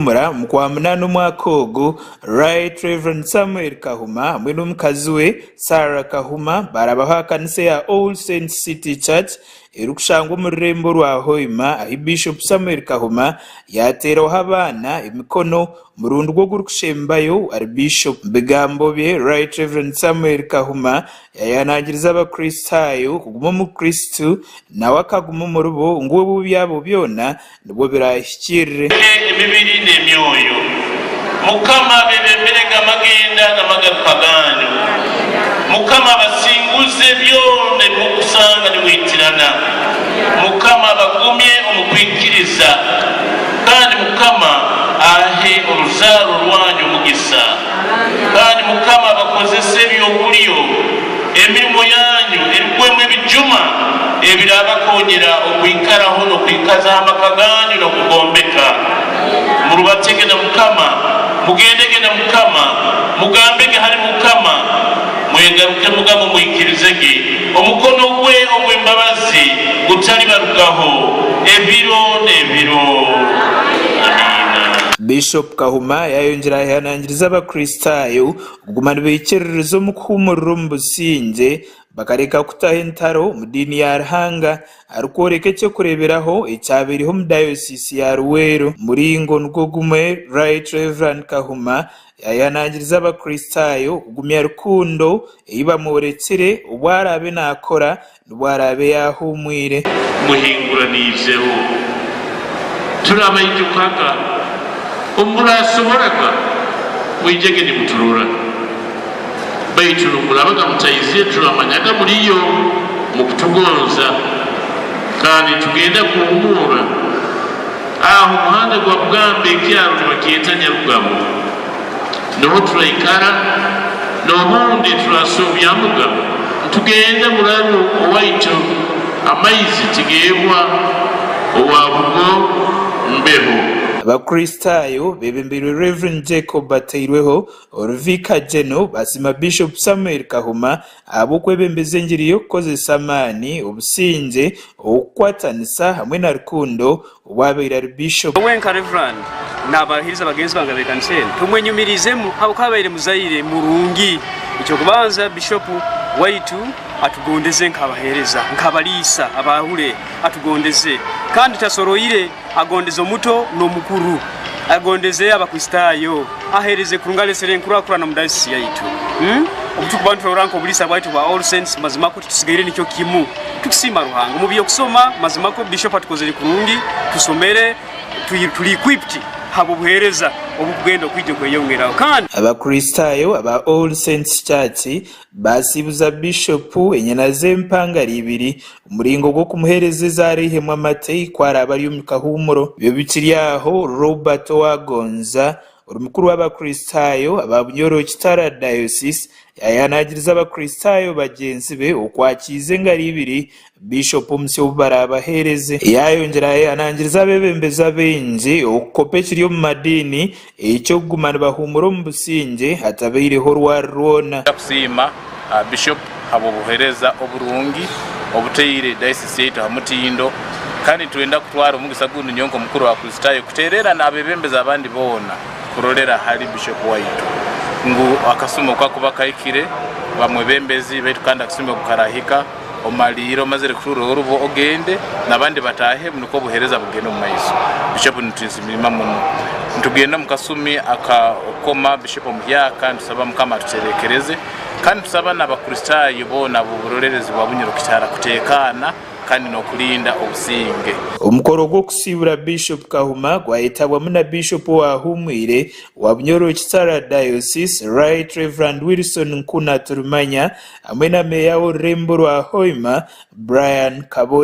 Mura omu Kwamunaana omwaka ogu, Right Rev. Samuel Kahuma hamwe n'omukazi we, Sarah Kahuma baarabaho aha kanisa eya All Saints City Church erikushangwa omu rurembo rwa Hoima ahi Bishop Samuel Kahuma yaateeraho abaana emikono omurundi gwe ogurikushembayo ari Bishop. Omu bigambo bye, Right Rev. Samuel Kahuma yaayehanangiriza Abakristaayo kuguma omu Kristo nawe akaguma omuribo ngu ebibi byabo byona Nibwo biraahikiirire. Emibiri n'emyoyo. Mukama abebemberege amagenda n'amagaruka ganyu. Mukama abasinguze byona ebi mukusanga nimwitirana. Mukama abagumye omu kwikiriza, kandi Mukama ahe oruzaaro rwanyu omugisa. Kandi Mukama abakozese eby'obulyo. Emirimo yanyu erugwemu ebijuma ebirabakonyera okwikaraho n'okwikazaho amaka ganyu n'okugombeka. Murubatege na Mukama, mugendege na Mukama, mugambege hali Mukama, mwegarukemuga mumwikirizege, omukono gwe ogw'embabazi gutalibarugaho ebiro n'ebiro. Amiina. Bishop Kahuma yayongyera yayehanangiriza Abakristaayo Kuguma nibaikiririza omu kuhuumurira omu busingye, bakareka kutaho entaro omu diini ya Ruhanga, arikworeka eky'okureeberaho ekyabaireho omu dayosiisi ya Luweero. Omuringo nigwo gumwe, Right Rev. Kahuma yaayehanangiriza Abakristaayo kugumya rukundo ei bamworekire obu araabe naakora n'obu araabe yaahuumwire. Muhinguraniizeho. Turabaijukaga. Obu muraasoboraga, mwijege nimuturora. Baitu n'obu muraabaga mutaizire, turamanyaga muliyo mukutugonza, kandi nitugenda kuhumuura. Aho omuhanda gwa Bugamba ekyaro nibakyeta Nyarugabo, nuho turaikara, n'obundi turasoobyamuga nitugenda muraru owaitu amaizi tigeebwa owa Bugo Mbeho. Abakristaayo beebembeirwe Rev. Jacob Bateirweho, ori Vicar General, basiima Bishop Samuel Kahuma ahabw'okwebembeza engiri y'okukozesa amaani, obusingye, okukwatanisa hamwe na rukundo obu abaire ari Bishop. Nyowe nka Reverand n'abaheereza bagenzi bange ab'ekanisa enu tumwenyumiriizemu ahabw'okuba abaire muzaire murungi. Eky'okubanza Bishopu waitu atugondeze nk'abaheereza, nk'abariisa abaahule atugondeze kandi tasoroire agondeze omuto n'omukuru, agondeze Abakristaayo, aheereze kurungi areetsire enkurakurana omu dayosisi yaitu. Obu turikuba niturora nk'oburiisa bwaitu bwa All Saints mazima kwo titutsigaire nikyo kimwe. Tukusiima Ruhanga omu by'okusoma, mazima kwo Bishop atukozire kurungi, tusomere, turi equipped ahabw'obuheereza oburikugenda okwija okweyongeraho kandi. Abakristaayo aba All Saints Church baasiibuza Bishopu enyana z'empangare ibiri, omuringo gw'okumuheereza ezi araihemu amate ku araabe ari omu kahuumuro. Ebyo bikiri aho, Robert Owagonza, ori mukuru w'Abakristaayo aba Bunyoro Kitara Diocese, yaayehanangiriza Abakristaayo bagyenzi be okwakiiza engaro ibiri Bishopu omusya obu baraabaheereze. Yaayongyera yaayehanangiriza abeebembezi abaingi okukopa ekiri omu madiini eky'okuguma nibahuumura omu busingye hatabaireho orwari rwona. Kusiima Bishop habw'obuheereza oburungi obuteire dayosisi yaitu aha mutindo kandi nitwenda kutwara omugisa gunu nyowe nk'omukuru wa Kristaayo kuteerera n'abeebembezi abandi boona kurorera hali Bishop waitu ngu akasumi oku kakuba kahikire bamwebembezi baitu kandi akasumi obu karahika omaliire omazire kutuura orubo ogende nabandi bataahemu nukwo obuheereza bugende omu maiso. Bishop nitusiima muno. Nitugenda omu kasumi aka okukoma Bishop omuhyaka nitusaba Mukama atuterekereze kandi nitusaba n'Abakristaayo boona ab'oburolerezi bwa Bunyoro Kitara kutekaana kandi n'okulinda obusinge. Omukoro gw'okusiibura Bishop Kahuma gwayetabwamu na Bishop owaahuumwire owa Bunyoro Kitara Diocese, Right Rev. Wilson Nkuna Turumanya hamwe na Meeya w'orurembo rwa Hoima, Brian Kaboyo.